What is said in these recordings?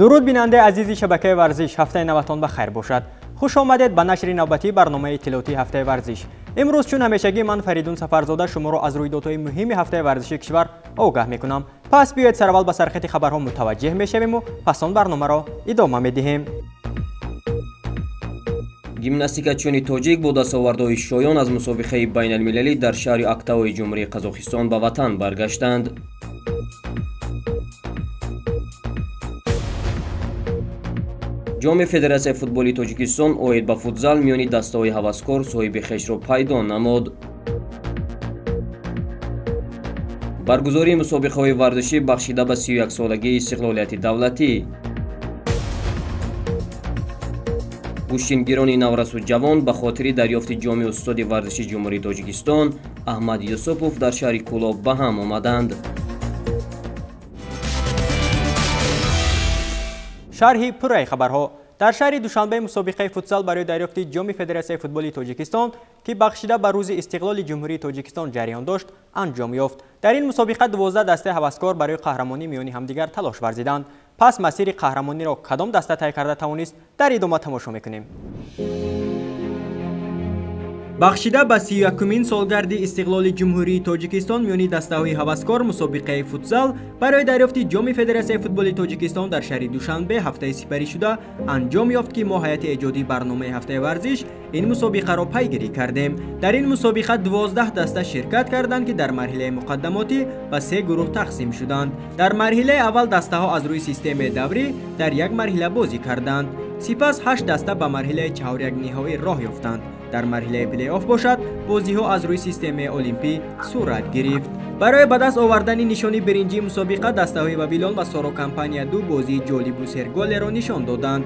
Дуруд бинандаи азизи шабакаи варзиш, ҳафтаи наватон ба хайр бошад. Хуш омадед ба нашри навбатии барномаи иттилоотии ҳафтаи варзиш. Имрӯз чун ҳамешагӣ ман Фаридун Сафарзода шуморо аз рӯйдодҳои муҳими ҳафтаи варзиши кишвар огаҳ мекунам. Пас биёед сараввал ба сархати хабарҳо мутаваҷҷеҳ мешавему пас он барномаро идома медиҳем. Гимнастикачиёни тоҷик бо дастовардҳои шоён аз мусобиқаи байналмилалӣ дар шаҳри Актаои Ҷумҳурии Қазоқистон ба ватан баргаштанд. Ҷоми Федератсияи футболи Тоҷикистон оид ба футзал миёни дастаҳои ҳаваскор соҳиби хешро пайдо намуд. Баргузории мусобиқаҳои варзишӣ бахшида ба 31-солагии истиқлолияти давлатӣ. Гӯштингирони наврасу ҷавон ба хотири дарёфти ҷоми устоди варзиши Ҷумҳурии Тоҷикистон Аҳмад Юсупов дар шаҳри Кӯлоб ба ҳам омаданд. Шарҳи пурраи хабарҳо. Дар шаҳри Душанбе мусобиқаи футзал барои дарёфти ҷоми Федератсияи футболи Тоҷикистон, ки бахшида ба рӯзи истиқлоли Ҷумҳурии Тоҷикистон ҷараён дошт, анҷом ёфт. Дар ин мусобиқа 12 дастаи ҳаваскор барои қаҳрамонӣ миёни ҳамдигар талош варзиданд. Пас масири қаҳрамониро кадом даста тай карда тавонист, дар идома тамошо мекунем. Бахшида ба 31-умин солгарди истиқлоли Ҷумҳурии Тоҷикистон миёни дастаҳои ҳаваскор мусобиқаи футзал барои дарёфти ҷоми Федератсияи футболи Тоҷикистон дар шаҳри Душанбе ҳафтаи сипаришуда анҷом ёфт, ки мо ҳайати эҷодии барномаи ҳафтаи варзиш ин мусобиқаро пайгирӣ кардем. Дар ин мусобиқа 12 даста ширкат карданд, ки дар марҳилаи муқаддамотӣ ба се гурӯҳ тақсим шуданд. Дар марҳилаи аввал дастаҳо аз рӯи системаи даврӣ дар як марҳила бозӣ карданд. Сипас 8 даста ба марҳилаи чаҳорякниҳоӣ роҳ ёфтанд. Дар марҳилаи плей-офф бошад, бозиҳо аз рӯи системаи олимпӣ сурат гирифт. Барои ба даст овардани нишони биринҷии мусобиқа дастаҳои Вавилон ва Соро компания ду бозии ҷолибу серголеро нишон доданд.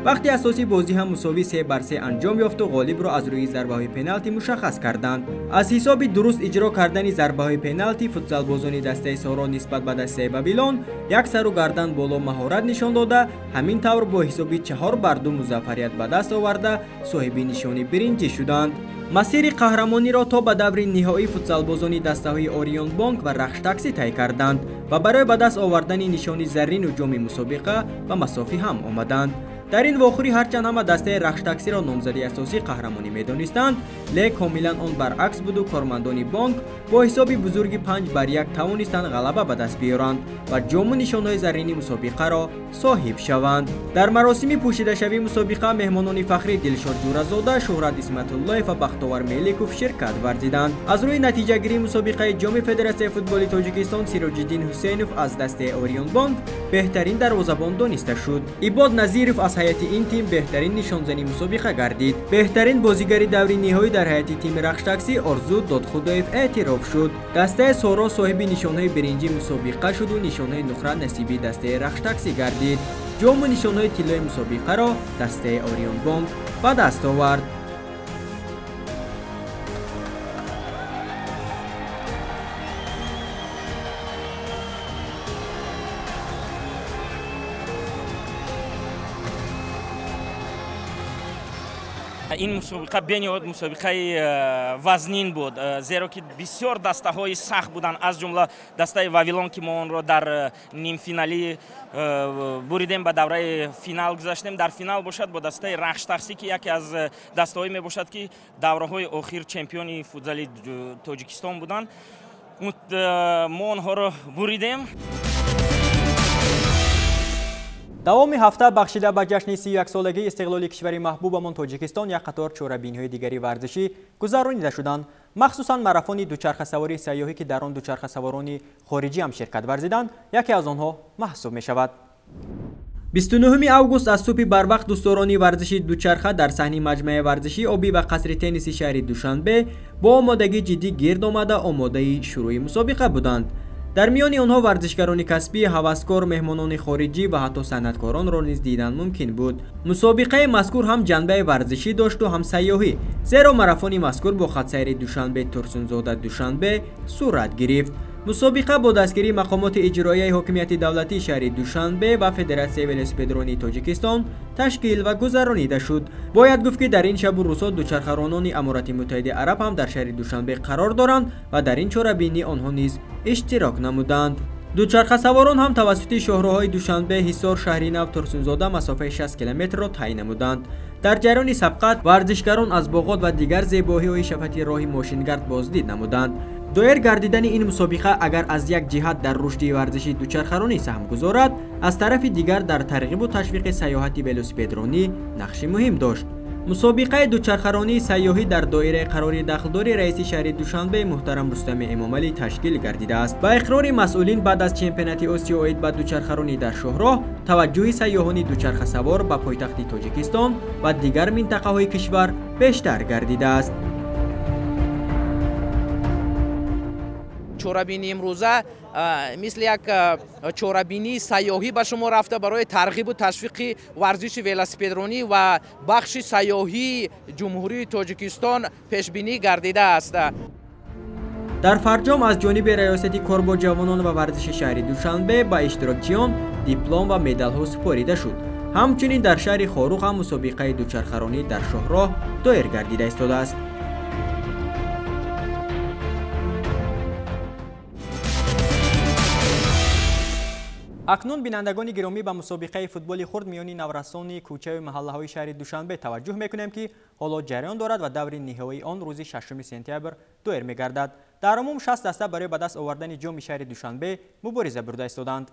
Вақти асосии бозӣ ҳам мусовӣ 3-3 анҷом ёфту ғолибро аз рӯи зарбаҳои пеналти мушаххас карданд. Аз ҳисоби дуруст иҷро кардани зарбаҳои пеналти футзалбозони дастаи Соро нисбат ба дастаи Вавилон як сару гардан боло маҳорат нишон дода, ҳамин тавр бо ҳисоби 4-2 музаффарият ба даст оварда соҳиби нишони биринҷӣ шуданд. Масири қаҳрамониро то ба даври ниҳоӣ футзалбозони дастаҳои Орионбонк ва Рахштаксӣ тай карданд ва барои ба даст овардани нишони заррину ҷоми мусобиқа ба масофи ҳам омаданд. Дар ин вохӯрӣ ҳарчанд ҳама дастаи Рахштаксиро номзади асосии қаҳрамонӣ медонистанд, лек комилан он баръакс буду кормандони бонк бо ҳисоби бузурги 5-1 тавонистанд ғалаба ба даст биёранд ва ҷому нишонҳои заррини мусобиқаро соҳиб шаванд. Дар маросими пӯшидашавии мусобиқа меҳмонони фахрӣ Дилшод Ҷӯразода, Шӯҳрат Исматуллоев ва Бахтовар Меликов ширкат варзиданд. Аз рӯи натиҷагирии мусобиқаи ҷоми Федератсияи футболи Тоҷикистон Сироҷиддин Ҳусейнов аз дастаи Орионбонк беҳтарин дарвозабон дониста шуд. Ибод Назиров аз ҳайати ин тим беҳтарин нишонзани мусобиқа гардид. Беҳтарин бозигари даври ниҳоӣ дар ҳайати тими Рахштаксӣ Орзу Додхудоев эътироф шуд. Дастаи Соро соҳиби нишонҳои биринҷии мусобиқа шуду нишонҳои нуқра насиби дастаи Рахштаксӣ гардид. Ҷому нишонҳои тиллои мусобиқаро дастаи Орионбонк ба даст овард. Ин мусобиқа бениҳоят мусобиқаи вазнин буд, зеро ки бисёр дастаҳои сахт буданд, аз ҷумла дастаи Вавилон, ки мо онро дар нимфиналӣ буридем, ба давраи финал гузаштем. Дар финал бошад бо дастаи Рахштаксӣ, ки яке аз дастаҳое мебошад, ки давраҳои охир чемпиони футзали Тоҷикистон буданд. Мо онҳоро буридем. Давоми ҳафта бахшида ба ҷашни 31-солагии истиқлоли кишвари маҳбубамон Тоҷикистон як қатор чорабиниҳои дигари варзишӣ гузаронида шуданд. Махсусан марафони дучархасавории сайёҳӣ, ки дар он дучархасаворони хориҷӣ ҳам ширкат варзиданд, яке аз онҳо маҳсуб мешавад. 29 август аз субҳи барвақт дӯстдорони варзиши дучарха дар саҳни маҷмӯаи варзишии обӣ ва қасри тенниси шаҳри Душанбе бо омодагии ҷиддӣ гирд омада омодаи шурӯи мусобиқа буданд. Дар миёни онҳо варзишгарони касбӣ, ҳаваскор, меҳмонони хориҷӣ ва ҳатто санъаткоронро низ дидан мумкин буд. Мусобиқаи мазкур ҳам ҷанбаи варзишӣ дошту ҳам сайёҳӣ, зеро марафони мазкур бо хатсайри Душанбе Турсунзода Душанбе сурат гирифт. Мусобиқа бо дастгирии мақомоти иҷроияи ҳокимияти давлатии шаҳри Душанбе ва Федератсияи велосипедронии Тоҷикистон ташкил ва гузаронида шуд. Бояд гуфт, ки дар ин шабу рӯзҳо дучархаронони Аморати Муттаҳидаи Араб ҳам дар шаҳри Душанбе қарор доранд ва дар ин чорабинӣ онҳо низ иштирок намуданд. Дучархасаворон ҳам тавассути шоҳроҳҳои Душанбе, Ҳисор, Шаҳри Нав, Турсунзода масофаи 60 километрро тай намуданд. Дар ҷараёни сабқат варзишгарон аз боғот ва дигар зебоиҳои шафати роҳи мошингард боздид намуданд. Доир гардидани ин мусобиқа агар аз як ҷиҳат дар рушди варзиши дучархаронӣ саҳм гузорад, аз тарафи дигар дар тарғибу ташвиқи сайёҳати велосипедронӣ нақши муҳим дошт. Мусобиқаи дучархаронии сайёҳӣ дар доираи қарори дахлдори раиси шаҳри Душанбе муҳтарам Рустами Эмомалӣ ташкил гардидааст. Ба иқрори масъулин, баъд аз чемпионати Осиё оид ба дучархаронӣ дар шоҳроҳ, таваҷҷӯҳи сайёҳони дучархасавор ба пойтахти Тоҷикистон ва дигар минтақаҳои кишвар бештар гардидааст. Чорабинии имрӯза мисли як чорабинии сайёҳӣ ба шумо рафта барои тарғибу ташвиқи варзиши велосипедронӣ ва бахши сайёҳии Ҷумҳурии Тоҷикистон пешбинӣ гардидааст. Дар фарҷом аз ҷониби Раёсати кор бо ҷавонон ва варзиши шаҳри Душанбе ба иштирокчиён диплом ва медалҳо супорида шуд. Ҳамчунин дар шаҳри Хоруғ ҳам мусобиқаи дучархаронӣ дар шоҳроҳ доир гардида истодааст. Акнун, бинандагони гиромӣ, ба мусобиқаи футболи хурд миёни наврасони кӯчаю маҳаллаҳои шаҳри Душанбе таваҷҷӯҳ мекунем, ки ҳоло ҷараён дорад ва даври ниҳоии он рӯзи 6 сентябр доир мегардад. Дар умум 60 даста барои ба даст овардани ҷоми шаҳри Душанбе мубориза бурда истоданд.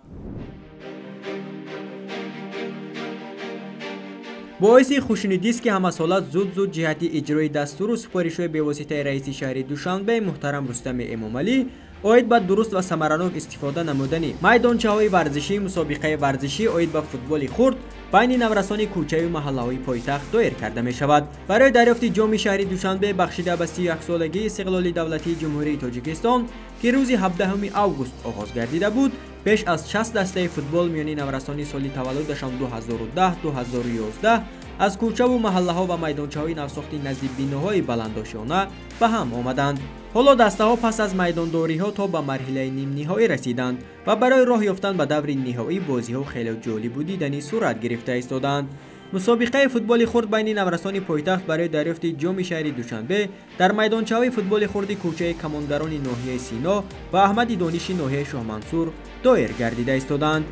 Боиси хушнудист, ки ҳамасола зуд-зуд ҷиҳати иҷрои дастуру супоришҳои бевоситаи раиси шаҳри Душанбе муҳтарам Рустами Эмомалӣ оид ба дуруст ва самаранок истифода намудани майдончаҳои варзишӣ мусобиқаи варзишӣ оид ба футболи хурд байни наврасони кӯчаю маҳаллаҳои пойтахт доир карда мешавад. Барои дарёфти ҷоми шаҳри Душанбе бахшида ба 31-солагии истиқлоли давлатии Ҷумҳурии Тоҷикистон, ки рӯзи 17 август оғоз гардида буд, беш аз 60 дастаи футбол миёни наврасони соли таваллудашон 2010-2011 аз кӯчаву маҳаллаҳо ва майдончаҳои навсохти назди биноҳои баландошёна ба ҳам омаданд. Ҳоло дастаҳо пас аз майдондориҳо то ба марҳилаи нимниҳоӣ расиданд ва барои роҳ ёфтан ба даври ниҳоӣ бозиҳо хеле ҷолибу диданӣ сурат гирифта истоданд. Мусобиқаи футболи хурд байни наврасони пойтахт барои дарёфти ҷоми шаҳри Душанбе дар майдончаҳои футболи хурди кӯчаи Камонгарони ноҳияи Сино ва Аҳмади Дониши ноҳияи Шоҳмансур доир гардида истоданд.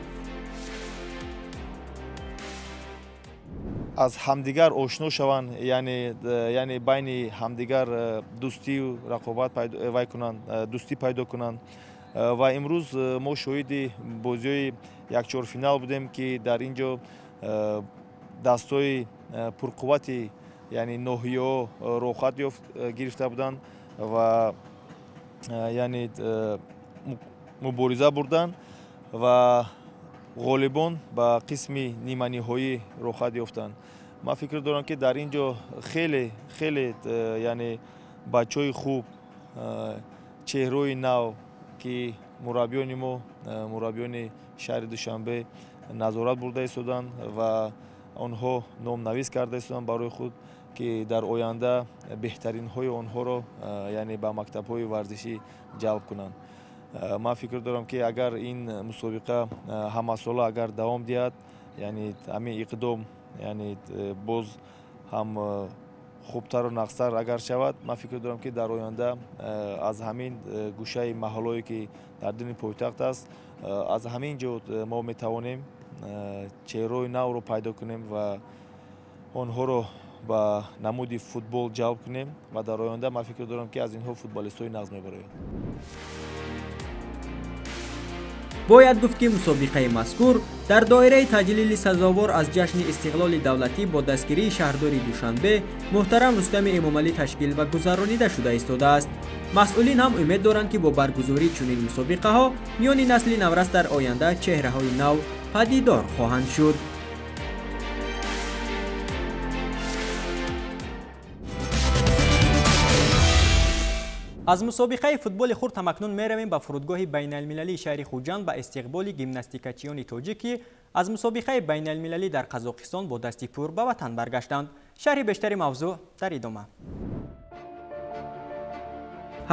Аз ҳамдигар ошно шаванд, яъне байни ҳамдигар дӯстию рақобат вай кунанд, дӯстӣ пайдо кунанд. Ва имрӯз мо шоҳиди бозиҳои якчорфинал будем, ки дар ин ҷо дастҳои пурқуввати, яъне ноҳияҳо роҳхат ёфт гирифта буданд ва яъне мубориза бурданд ва ғолибон ба қисми ниманиҳоӣ роҳхат ёфтанд. Ман фикр дорам, ки дар ин ҷо хеле хеле, яъне бачаҳои хуб, чеҳраҳои нав, ки мураббиёни мо, мураббиёни шаҳри Душанбе назорат бурда истоданд ва онҳо номнавис карда истоданд барои худ, ки дар оянда беҳтаринҳои онҳоро, яъне ба мактабҳои варзишӣ ҷалб кунанд. Ман фикр дорам, ки агар ин мусобиқа ҳамасола агар давом диҳад, яъне ҳамин иқдом, яъне боз ҳам хубтару нақстар агар шавад, ман фикр дорам, ки дар оянда аз ҳамин гӯшаи маҳаллое, ки дар дини пойтахт аст, аз ҳамин ҷо мо метавонем чеҳраҳои навро пайдо кунем ва онҳоро ба намуди футбол ҷалб кунем ва дар оянда ман фикр дорам, ки аз инҳо футболистҳои нағз мебароянд. Бояд гуфт, ки мусобиқаи мазкур дар доираи таҷлили сазовор аз ҷашни истиқлоли давлатӣ бо дастгирии шаҳрдори Душанбе муҳтарам Рустами Эмомалӣ ташкил ва гузаронида шуда истодааст. Масъулин ҳам умед доранд, ки бо баргузории чунин мусобиқаҳо миёни насли наврас дар оянда чеҳраҳои нав падидор хоҳанд шуд. Аз мусобиқаи футболи хурд ҳамакнун меравем ба фурудгоҳи байналмилалии шаҳри Хуҷанд ба истиқболи гимнастикачиёни тоҷик, ки аз мусобиқаи байналмилалӣ дар Қазоқистон бо дасти пур ба ватан баргаштанд. Шарҳи бештари мавзӯъ дар идома.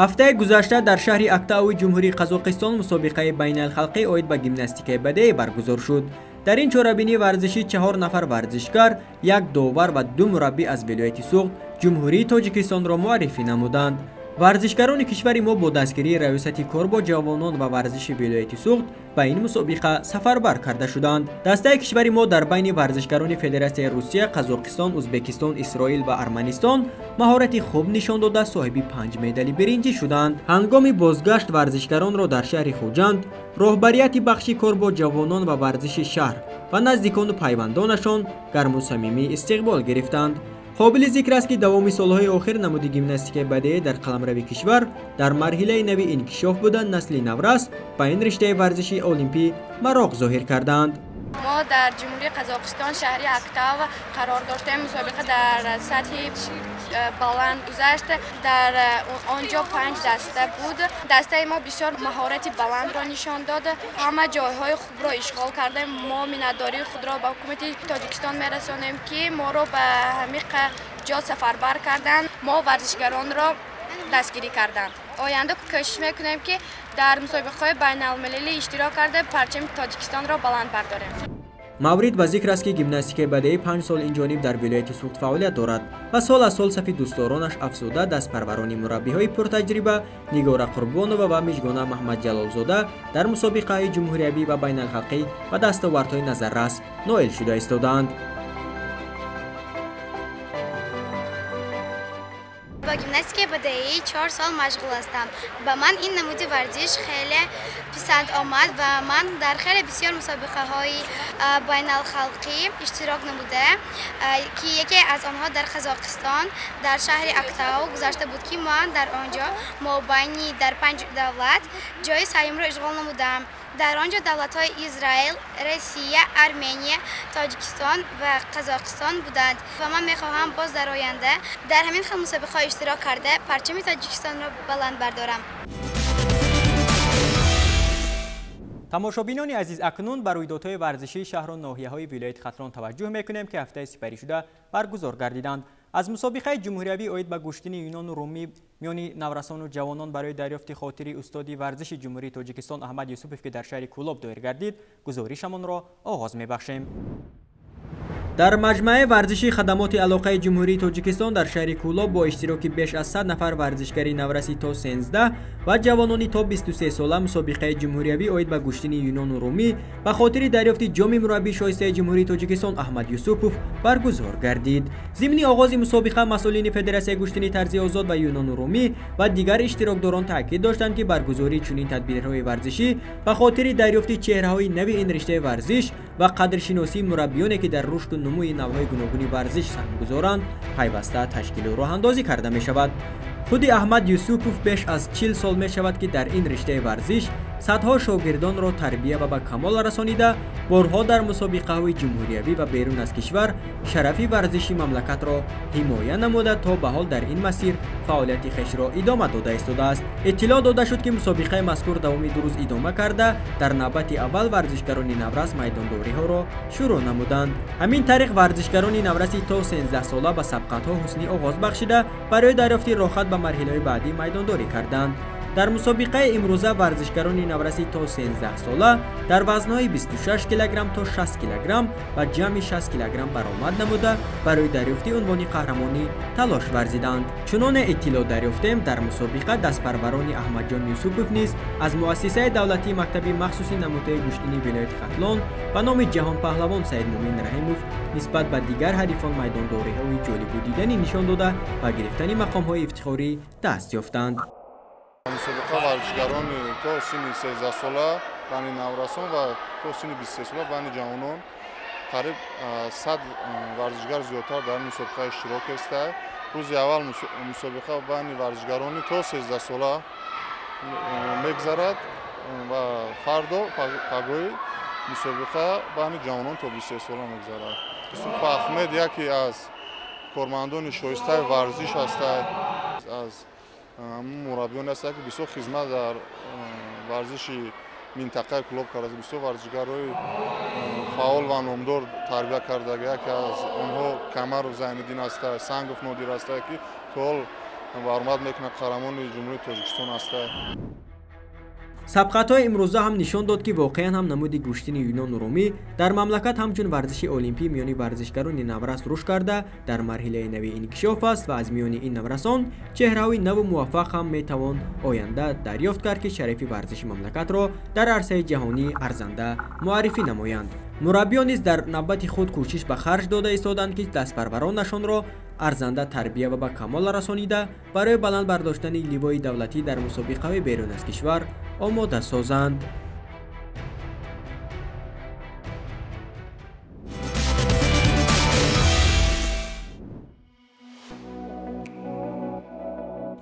Ҳафтаи гузашта дар шаҳри Актауи Ҷумҳурии Қазоқистон мусобиқаи байналхалқӣ оид ба гимнастикаи бадеӣ баргузор шуд. Дар ин чорабинии варзишӣ 4 нафар варзишгар, 1 довар ва 2 мураббӣ аз вилояти Суғд Ҷумҳурии Тоҷикистонро муаррифӣ намуданд. Варзишгарони кишвари мо бо дастгирии раёсати кор бо ҷавонон ва варзиши вилояти Суғд ба ин мусобиқа сафарбар карда шуданд. Дастаи кишвари мо дар байни варзишгарони Федератсияи Русия, Қазоқистон, Узбекистон, Исроил ва Арманистон маҳорати хуб нишон дода, соҳиби 5 медали биринҷӣ шуданд. Ҳангоми бозгашт варзишгаронро дар шаҳри Хуҷанд роҳбарияти бахши кор бо ҷавонон ва варзиши шаҳр ва наздикону пайвандонашон гарму самимӣ истиқбол гирифтанд. Қобили зикр аст, ки давоми солҳои охир намуди гимнастикаи бадеӣ дар қаламрави кишвар дар марҳилаи нави инкишоф буда, насли наврас ба ин риштаи варзиши олимпӣ мароқ зоҳир карданд. Мо дар Ҷумҳурии Қазоқистон, шаҳри Актав қарор доштем. Мусобиқа дар сатҳи баланд гузашт. Дар он ҷо 5 даста буд. Дастаи мо бисёр маҳорати баландро нишон дод. Ҳама ҷойҳои хубро ишғол кардем. Мо миннатдории худро ба ҳукумати Тоҷикистон мерасонем, ки моро ба ҳамин ҷо сафарбар карданд. Мо варзишгаронро дастгирӣ карданд. Оянда кӯшиш мекунем, ки дар мусобиқаҳои байналмилалӣ иштирок карда, парчами Тоҷикистонро баланд бардорем. Маврид ба зикр аст, ки гимнастикаи бадеӣ 5 сол инҷониб дар вилояти Суғд фаъолият дорад ва сол аз сол сафи дӯстдоронаш афзуда, дастпарварони мураббиҳои пуртаҷриба Нигора Қурбонова ва Мижгона Маҳмадҷалолзода дар мусобиқаҳои ҷумҳуриявӣ ва байналхалқӣ ба дастовардҳои назаррас ноил шуда истодаанд. Ба гимнастикаи бадеӣ 4 сол машғул ҳастам. Ба ман ин намуди варзиш хеле писанд омад ва ман дар хеле бисёр мусобиқаҳои байналхалқӣ иштирок намуда, ки яке аз онҳо дар Қазоқистон дар шаҳри Актау гузашта буд, ки ман дар он ҷо мобайни дар 5 давлат ҷои сеюмро ишғол намудам. Дар он ҷо давлатҳои Израил, Россия, Армения, Тоҷикистон ва Қазоқистон буданд ва ман мехоҳам боз дар оянда дар ҳамин хел мусобиқаҳо иштирок карда, парчами Тоҷикистонро баланд бардорам. Тамошобинони азиз, акнун ба рӯйдодҳои варзишии шаҳру ноҳияҳои вилояти Хатлон таваҷҷӯҳ мекунем, ки ҳафтаи сипаришуда баргузор гардиданд. Аз мусобиқаи ҷумҳуриявӣ оид ба гӯштини юнону румӣ миёни наврасону ҷавонон барои дарёфти хотири устоди варзиши Ҷумҳурии Тоҷикистон Аҳмад Юсупов, ки дар шаҳри Кӯлоб доир гардид, гузоришамонро оғоз мебахшем. Дар маҷмӯаи варзишии хадамоти алоқаи Ҷумҳурии Тоҷикистон дар шаҳри Кӯлоб бо иштироки беш аз 100 нафар варзишгари навраси то 13 ва ҷавонони то 23 сола мусобиқаи ҷумҳуриявӣ оид ба гӯштини юнону румӣ ба хотири дарёфти ҷоми мураббии шоистаи Ҷумҳурии Тоҷикистон Аҳмад Юсупов баргузор гардид. Зимни оғози мусобиқа масъулини Федератсияи гӯштини тарзи озод ва юнону румӣ ва дигар иштирокдорон таъкид доштанд, ки баргузории чунин тадбирҳои варзишӣ ба хотири дарёфти чеҳраҳои нави ин риштаи варзиш ва қадршиносии мураббиёне, ки дар рушду нумӯи навъҳои гуногуни варзиш саҳмгузоранд, пайваста ташкилу роҳандозӣ карда мешавад. Худи Аҳмад Юсупов беш аз 40 сол мешавад, ки дар ин риштаи варзиш садҳо шогирдонро тарбия ва ба камол расонида, борҳо дар мусобиқаҳои ҷумҳуриявӣ ва берун аз кишвар шарафи варзиши мамлакатро ҳимоя намуда, то ба ҳол дар ин масир фаъолияти хешро идома дода истодааст. Иттилоъ дода шуд, ки мусобиқаи мазкур давоми 2 рӯз идома карда, дар навбати аввал варзишгарони наврас майдондориҳоро шурӯъ намуданд. Ҳамин тариқ варзишгарони навраси то 13 сола ба сабқатҳо ҳусни оғоз бахшида, барои дарёфти роҳхат ба марҳилаҳои баъдӣ майдондорӣ карданд. Дар мусобиқаи имрӯза варзишгарони навраси то 13 сола дар вазнҳои 26 килограмм то 60 килограмм ва ҷамъи 60 килограмм баромад намуда, барои дарёфти унвони қаҳрамонӣ талош варзиданд. Чуноне иттилоъ дарёфтем, дар мусобиқа дастпарварони Аҳмадҷон Юсупов низ аз муассисаи давлатии мактаби махсуси намудаи гӯштини вилояти Хатлон ба номи ҷаҳонпаҳлавон Саидмумин Раҳимов нисбат ба дигар ҳарифон майдондориҳои ҷолибу диданӣ нишон дода ва гирифтани мақомҳои ифтихорӣ даст ёфтанд. Мусобиқа варзишгарони то синни 13 сола байни наврасон ва то синни 23 сола байни ҷавонон қариб 100 варзишгар зиёдтар дар ин мусобиқа иштирок кардааст. Рӯзи аввал мусобиқа байни варзишгарони то 13 сола мегзарад ва фардо пагоҳи мусобиқа байни ҷавонон то 23 сола мегзарад. Юсуф Аҳмед яке аз кормандони шоистаи варзиш ҳастад, аз мураббиёне ҳастанд, ки бисёр хизмат дар варзиши минтақаи Кӯлоб кардааст, бисёр варзишгарои фаъол ва номдор тарбия карда. Яке аз онҳо Камаров Зайниддин ҳастад, Сангов Нодир ҳастад, ки то ҳол баромад мекунад, қаҳрамони Ҷумҳурии Тоҷикистон аст. Сабқатҳои имрӯза ҳам нишон дод, ки воқеан ҳам намуди гӯштини юнону румӣ дар мамлакат ҳамчун варзиши олимпӣ миёни варзишгарони наврас рушд карда, дар марҳилаи нави инкишоф аст ва аз миёни ин наврасон чеҳраҳои наву муваффақ ҳам метавон оянда дарёфт кард, ки шарафи варзиши мамлакатро дар арсаи ҷаҳонӣ арзанда муаррифӣ намоянд. Мураббиён низ дар навбати худ кӯшиш ба харҷ дода истоданд, ки дастпарваронашонро арзанда тарбия ва ба камол расонида, барои баланд бардоштани ливои давлатӣ дар мусобиқаҳои берун аз кишвар омода созанд.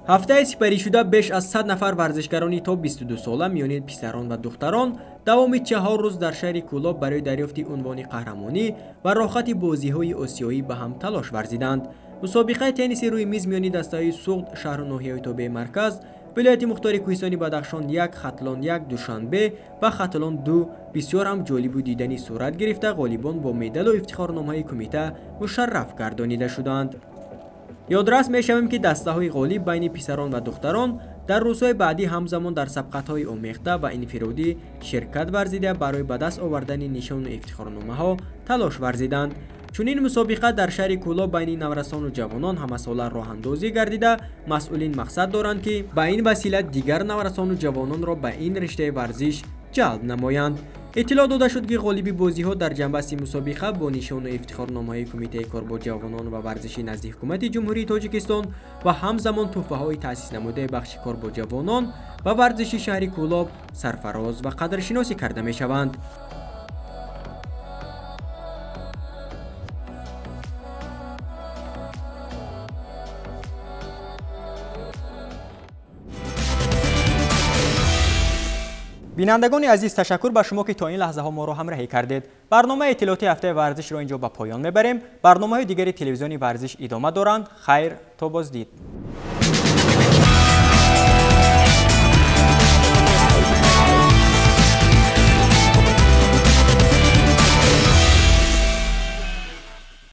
Ҳафтаи сипаришуда беш аз 100 нафар варзишгарони то 22 сола миёни писарон ва духтарон давоми 4 рӯз дар шаҳри Кӯлоб барои дарёфти унвони қаҳрамонӣ ва роҳхати бозиҳои осиёӣ ба ҳам талош варзиданд. Мусобиқаи тенниси рӯи миз миёни дастаҳои Суғд, шаҳру ноҳияҳои тобеи марказ, вилояти мухтори кӯҳистони Бадахшон 1, Хатлон 1, Душанбе ва Хатлон 2 бисёр ҳам ҷолибу диданӣ сурат гирифта, ғолибон бо медалу ифтихорномаҳои кумита мушарраф гардонида шуданд. Ёдрас мешавем, ки дастаҳои ғолиб байни писарон ва духтарон дар рӯзҳои баъдӣ ҳамзамон дар сабқатҳои омехта ва инфиродӣ ширкат варзида, барои ба даст овардани нишону ифтихорномаҳо талош варзиданд. Чунин мусобиқа дар шаҳри Кӯлоб байни наврасону ҷавонон ҳамасола роҳандозӣ гардида, масъулин мақсад доранд, ки ба ин васила дигар наврасону ҷавононро ба ин риштаи варзиш ҷалб намоянд. Иттилоъ дода шуд, ки ғолиби бозиҳо дар ҷанбасти мусобиқа бо нишону ифтихорномаҳои Кумитаи кор бо ҷавонон ва варзиши назди ҳукумати Ҷумҳурии Тоҷикистон ва ҳамзамон тӯҳфаҳои таъсиснамудаи бахши кор бо ҷавонон ва варзиши шаҳри Кӯлоб сарфароз ва қадршиносӣ карда мешаванд. Бинандагони азиз, ташаккур ба шумо, ки то ин лаҳзаҳо моро ҳамроҳӣ кардед. Барномаи иттилоотии ҳафтаи варзишро инҷо ба поён мебарем. Барномаҳои дигари телевизиони варзиш идома доранд. Хайр, то боздид.